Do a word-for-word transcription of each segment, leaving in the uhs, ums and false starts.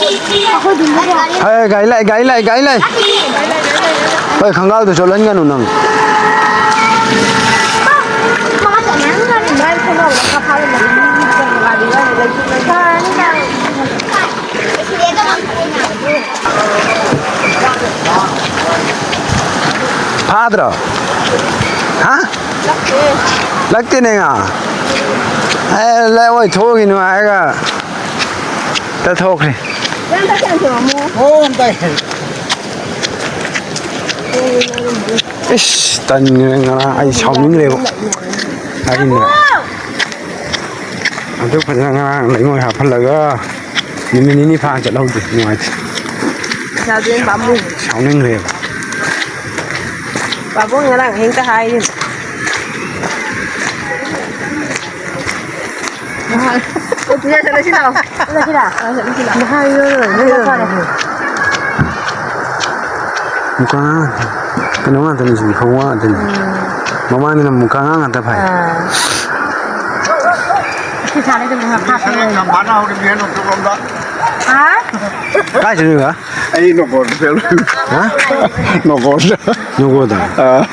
ꯍꯦ, ꯒꯥꯔꯤ ꯂꯥꯛꯑꯦ, ꯒꯥꯔꯤ ꯂꯥꯛꯑꯦ, ꯒꯥꯔꯤ ꯂꯥꯛꯑꯦ꯫ ꯍꯣꯏ, ꯈꯪꯒꯥꯎꯗꯣ ꯆꯣꯠꯍꯟꯒꯅꯨ ꯅꯪ꯫ ꯐꯥꯗ꯭ꯔꯣ? ꯍꯥ? ꯂꯛꯇꯦꯅꯦ ꯉꯥ꯫ ꯑꯦ, ꯂꯛꯑꯣꯏ, ꯊꯣꯛꯈꯤꯅꯨ ꯍꯥꯏꯔꯒ ꯇ ꯊꯣꯛꯈ꯭ꯔꯦ꯫ ꯏꯁ, ꯇꯟꯈ꯭ꯔꯦ ꯉꯔꯥꯡ ꯑꯩ ꯁꯥꯎꯅꯤꯡꯈ꯭ꯔꯦꯕ꯫ ꯑꯩꯅ ꯑꯗꯨ ꯐꯖꯅ ꯉꯔꯥꯡ ꯂꯩꯉꯣꯏ ꯍꯥꯞꯍꯜꯂꯒ ꯅꯨꯃꯤꯠ ꯅꯤꯅꯤ ꯐꯥꯅ ꯆꯠꯍꯧꯗꯦ, ꯅꯨꯡꯉꯥꯏꯇꯦ꯫ ꯄꯩꯁꯥꯗꯨ ꯌꯥꯝ ꯄꯥꯝꯃꯨꯏ꯫ ꯁꯥꯎꯅꯤꯡꯈ꯭ꯔꯦꯕ꯫ ꯄꯥꯕꯨꯡ ꯉꯔꯥꯡ ꯑꯍꯤꯡꯗ ꯍꯥꯏꯔꯤꯅꯤ꯫ ꯅꯍꯥꯟ ꯑꯣ, ꯄꯨꯖꯥ ꯆꯠꯂꯁꯤ ꯂꯥꯛꯑꯣ꯫ ꯆꯠꯂꯁꯤ ꯂꯥꯛꯑꯣ꯫ ꯑ, ꯆꯠꯂꯁꯤ ꯂꯥꯛꯑꯣ꯫ ꯅꯍꯥꯟ ꯌꯣꯜꯂꯣꯏ, ꯅꯣꯏ ꯌꯣꯜꯂꯣꯏ꯫ ꯃꯨꯀꯥ ꯉꯥ ꯉꯥꯛꯇ꯫ ꯀꯩꯅꯣ ꯉꯥꯛꯇꯅꯤ ꯁꯤꯗꯤ, ꯐꯧ ꯉꯥ ꯉꯥꯛꯇꯅꯤ꯫ ꯎꯝ꯫ ꯃꯃꯥꯡꯗꯅ ꯃꯨꯀꯥ ꯉꯥ ꯉꯥꯛꯇ ꯐꯥꯏ꯫ ꯑꯥ꯫ ꯑꯁꯤ ꯊꯥꯔꯦ ꯑꯗꯨꯝ ꯉꯥ ꯐꯥ ꯐꯥ ꯂꯩ꯫ ꯌꯥꯝ ꯐꯥꯅ ꯍꯧꯔꯦ, ꯃꯤꯍꯦꯟ ꯅꯣꯡꯆꯨꯞꯂꯣꯝꯗ꯫ ꯍꯥ? ꯀꯥꯏ ꯆꯠꯂꯤꯕ? ꯑꯩ ꯅꯣꯡꯄꯣꯛꯇ ꯆꯠꯂꯨ꯫ ꯍꯥ? ꯅꯣꯡꯄꯣꯛꯇ꯫ ꯅꯣꯡꯄꯣꯛꯇ? ꯑꯥ꯫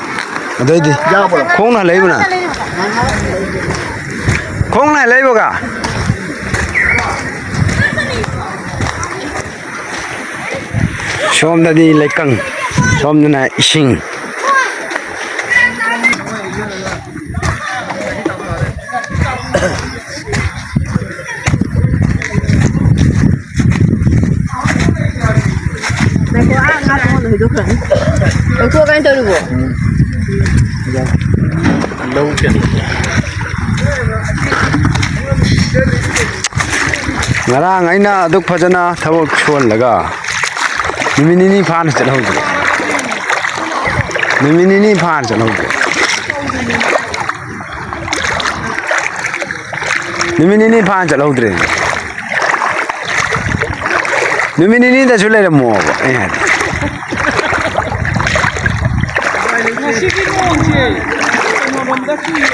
ꯑꯗꯩꯗꯤ? ꯌꯥꯕ꯭ꯔꯣ? ꯈꯣꯡꯅ ꯍꯜꯂꯛꯏꯕ ꯅꯪ? ꯈꯣꯡꯅ ꯍꯜꯂꯛꯏꯕꯒ? ꯁꯣꯝꯗꯗꯤ ꯂꯩꯀꯪ, ꯁꯣꯝꯗꯅ ꯏꯁꯤꯡ꯫ ꯉꯥꯏꯈꯣ, ꯑꯥ, ꯉꯥ ꯇꯣꯡꯍꯜꯂꯣ, ꯍꯣꯏꯗꯣꯛꯈ꯭ꯔꯅꯤ꯫ ꯂꯧꯊꯣꯛꯑꯒ ꯑꯩꯅ ꯇꯧꯔꯤꯕꯣ? ꯂꯧ ꯀꯩꯅꯣ꯫ ꯉꯔꯥꯡ ꯑꯩꯅ ꯑꯗꯨꯛ ꯐꯖꯅ ꯊꯕꯛ ꯁꯨꯍꯜꯂꯒ ꯅꯨꯃꯤꯠ ꯅꯤꯅꯤ ꯐꯥꯅ ꯆꯠꯍꯧꯗ꯭ꯔꯦ꯫ ꯅꯨꯃꯤꯠ ꯅꯤꯅꯤ ꯐꯥꯅ ꯆꯠꯍꯧꯗ꯭ꯔꯦ꯫ ꯅꯨꯃꯤꯠ ꯅꯤꯅꯤ ꯐꯥꯅ ꯆꯠꯍꯧꯗ꯭ꯔꯦ꯫ ꯅꯨꯃꯤꯠ ꯅꯤꯅꯤꯗꯁꯨ ꯂꯩꯔꯝꯃꯣꯕ ꯑꯩ ꯍꯥꯏꯗꯤ꯫ ꯉꯁꯤꯒꯤ ꯅꯣꯡꯁꯦ ꯀꯩꯅꯣꯔꯣꯝꯗ ꯆꯨꯏꯌꯦ꯫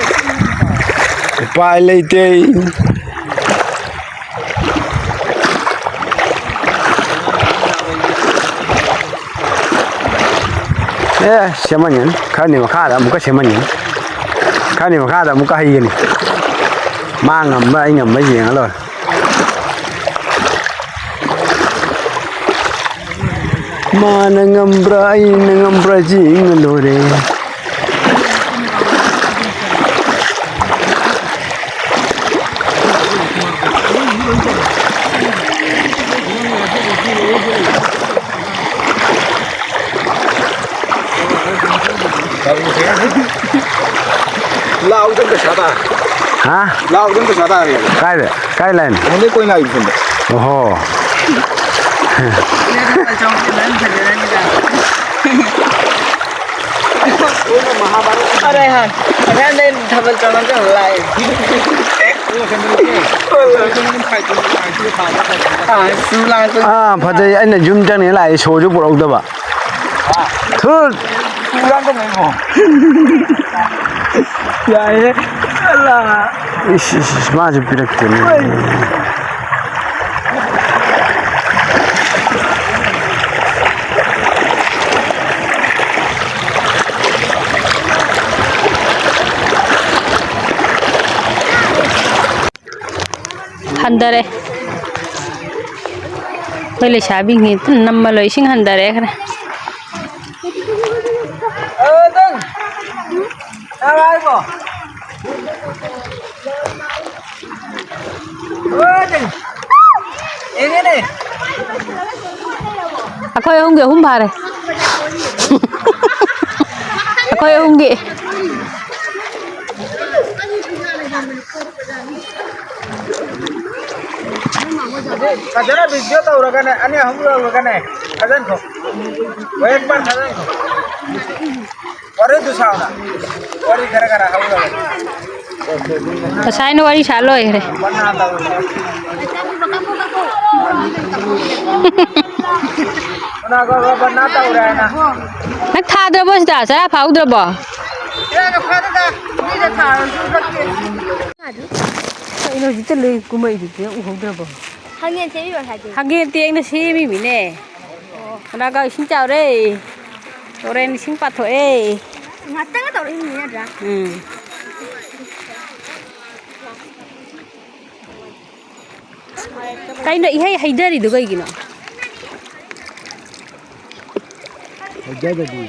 ꯎꯄꯥꯏ ꯂꯩꯇꯦ꯫ ꯑꯦ, ꯁꯦꯝꯍꯟꯒꯅꯤ꯫ ꯈꯔꯅꯤ ꯃꯈꯥꯗ ꯑꯃꯨꯛꯀ ꯁꯦꯝꯍꯟꯒꯅꯤ꯫ ꯈꯔꯅꯤ ꯃꯈꯥꯗ ꯑꯃꯨꯛꯀ ꯍꯩꯒꯅꯤ꯫ ꯃꯥ ꯉꯝꯕ, ꯑꯩ ꯉꯝꯕ ꯌꯦꯡꯉ ꯂꯣꯏꯔꯦ꯫ ꯃꯥꯅ ꯉꯝꯕ꯭ꯔꯥ, ꯑꯩꯅ ꯉꯝꯕ꯭ꯔꯥ ꯌꯦꯡꯉ ꯂꯣꯏꯔꯦ꯫ ꯂꯥꯎꯗꯅ ꯄꯩꯁꯥ ꯇꯥꯔꯦ꯫ ꯍꯥ? ꯂꯥꯎꯗꯅ ꯄꯩꯁꯥ ꯇꯥꯔꯦ꯫ ꯀꯥꯏꯗ? ꯀꯥꯏ ꯂꯥꯏꯟ? ꯑꯩꯉꯣꯟꯗꯩ ꯀꯣꯏ ꯂꯥꯛꯏꯕꯁꯤꯡꯗꯣ꯫ ꯑꯣꯍꯣ꯫ ꯑꯔꯦ ꯍꯥ, ꯑꯉꯥꯡꯗꯩ ꯊꯥꯕꯜ ꯆꯣꯡꯉꯒ ꯂꯥꯛꯑꯦ꯫ ꯑꯥ, ꯁꯨ ꯂꯥꯡꯉꯛꯄ꯫ ꯑꯥ, ꯐꯖꯩ꯫ ꯑꯩꯅ ꯌꯨꯝ ꯆꯪꯉꯦ ꯂꯥꯛꯑꯦ, ꯁꯣꯁꯨ ꯄꯨꯔꯛꯍꯧꯗꯕ꯫ ꯊꯨꯠ! ꯌꯥꯏꯌꯦ꯫ ꯑꯂꯥ꯫ ꯏꯁ, ꯏꯁ, ꯏꯁ, ꯃꯥꯁꯨ ꯄꯤꯔꯛꯇꯦꯅꯦ꯫ ꯍꯟꯊꯔꯦ꯫ ꯑꯩꯈꯣꯏ ꯂꯩꯁꯥꯕꯤꯁꯤꯡ ꯅꯝꯃ ꯂꯣꯏ ꯏꯁꯤꯡ ꯍꯟꯊꯔꯦ ꯈꯔ꯫ ꯑꯩꯈꯣꯏ ꯑꯍꯨꯝꯒꯤ ꯑꯍꯨꯝ ꯐꯥꯔꯦ꯫ ꯑꯩꯈꯣꯏ ꯑꯍꯨꯝꯒꯤ꯫ ꯐꯖꯅ ꯚꯤꯗꯤꯑꯣ ꯇꯧꯔꯒꯅꯦ, ꯑꯅꯤ ꯑꯍꯨꯝ ꯌꯧꯔꯒꯅꯦ, ꯊꯥꯖꯤꯟꯈꯣ꯫ ꯍꯣꯔꯦꯟ ꯄꯥꯟ ꯊꯥꯖꯤꯟꯈꯣ꯫ ꯋꯥꯔꯤꯗꯨ ꯁꯥꯎꯅ꯫ ꯋꯥꯔꯤ ꯈꯔ ꯈꯔ ꯍꯧꯔꯒ꯫ ꯉꯁꯥꯏꯅ ꯋꯥꯔꯤ ꯁꯥ ꯂꯣꯏꯈ꯭ꯔꯦ꯫ ꯕꯅꯥ ꯇꯧꯔꯦ꯫ ꯀꯅꯥ ꯀꯅꯥ ꯕꯅꯥ ꯇꯧꯔꯦ ꯍꯥꯏꯅ? ꯅꯪ ꯊꯥꯗ꯭ꯔꯕꯣ ꯁꯤꯗ? ꯆꯔꯥ ꯐꯥꯍꯧꯗ꯭ꯔꯕꯣ? ꯆꯔꯥꯒ ꯐꯥꯗꯦꯗ, ꯃꯤꯅ ꯊꯥꯔꯁꯨ ꯀꯛꯇꯦ꯫ ꯀꯩꯅꯣ ꯍꯧꯖꯤꯛꯇ ꯂꯣꯏ ꯀꯨꯝꯃꯛꯏꯗꯨꯗꯤ ꯎꯍꯧꯗ꯭ꯔꯕꯣ? ꯍꯪꯉꯦꯟ ꯆꯦꯟꯕꯤ ꯉꯁꯥꯏꯗꯤ꯫ ꯍꯪꯒꯦꯟ ꯇꯦꯡꯅ ꯁꯦꯝꯃꯤꯃꯤꯅꯦ꯫ ꯅꯥꯒꯥ ꯏꯁꯤꯡ ꯆꯥꯎꯔꯦ꯫ ꯇꯨꯔꯦꯟ ꯏꯁꯤꯡ ꯄꯥꯊꯣꯛꯑꯦ꯫ ꯉꯥꯛꯇꯪꯒ ꯇꯧꯔꯛꯏꯅꯦ ꯅꯠꯇ꯭ꯔꯥ? ꯎꯝ꯫ ꯀꯩꯅꯣ ꯏꯍꯩ ꯍꯩꯊꯔꯤꯗꯨ ꯀꯩꯒꯤꯅꯣ? ꯍꯩꯊꯗꯗꯤ꯫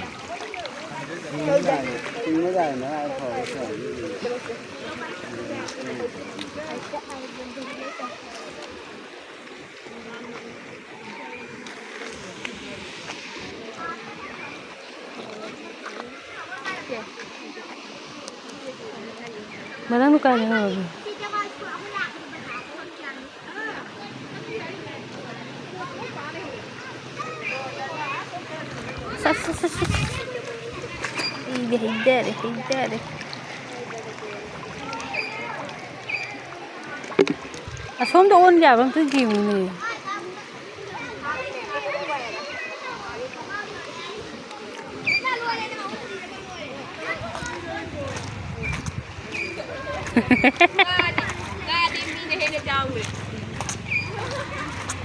ꯃꯅꯥꯎ ꯅꯨꯄꯥꯅꯦ ꯍꯥꯏꯔꯣ꯫ ꯁꯠ, ꯁꯠ, ꯁꯠ, ꯁꯠ꯫ ꯑꯩꯗꯤ ꯍꯩꯗꯔꯦ, ꯍꯩꯗꯔꯦ꯫ ꯑꯁꯣꯝꯗ ꯑꯣꯟ ꯌꯥꯕ ꯑꯝꯇ ꯌꯦꯡꯉꯨꯅꯦ꯫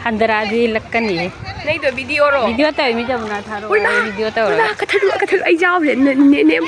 ꯍꯟꯗꯔꯛꯑꯗꯤ ꯂꯛꯀꯅꯤꯍꯦ꯫ ꯅꯪꯗꯣ ꯚꯤꯗꯤꯑꯣꯔꯣ? ꯚꯤꯗꯤꯑꯣ ꯇꯧꯔꯤꯃꯤ ꯖꯃꯨꯅꯥ, ꯊꯥꯔꯛꯑꯣ꯫ ꯎꯂꯥ! ꯚꯤꯗꯤꯑꯣ ꯇꯧꯔꯒ꯫ ꯎꯂꯥ, ꯀꯊꯠꯂꯨ, ꯀꯊꯠꯂꯨ, ꯑꯩ ꯌꯥꯎꯔꯦ꯫ ꯅꯦ-, ꯅꯦ-, ꯅꯦ-,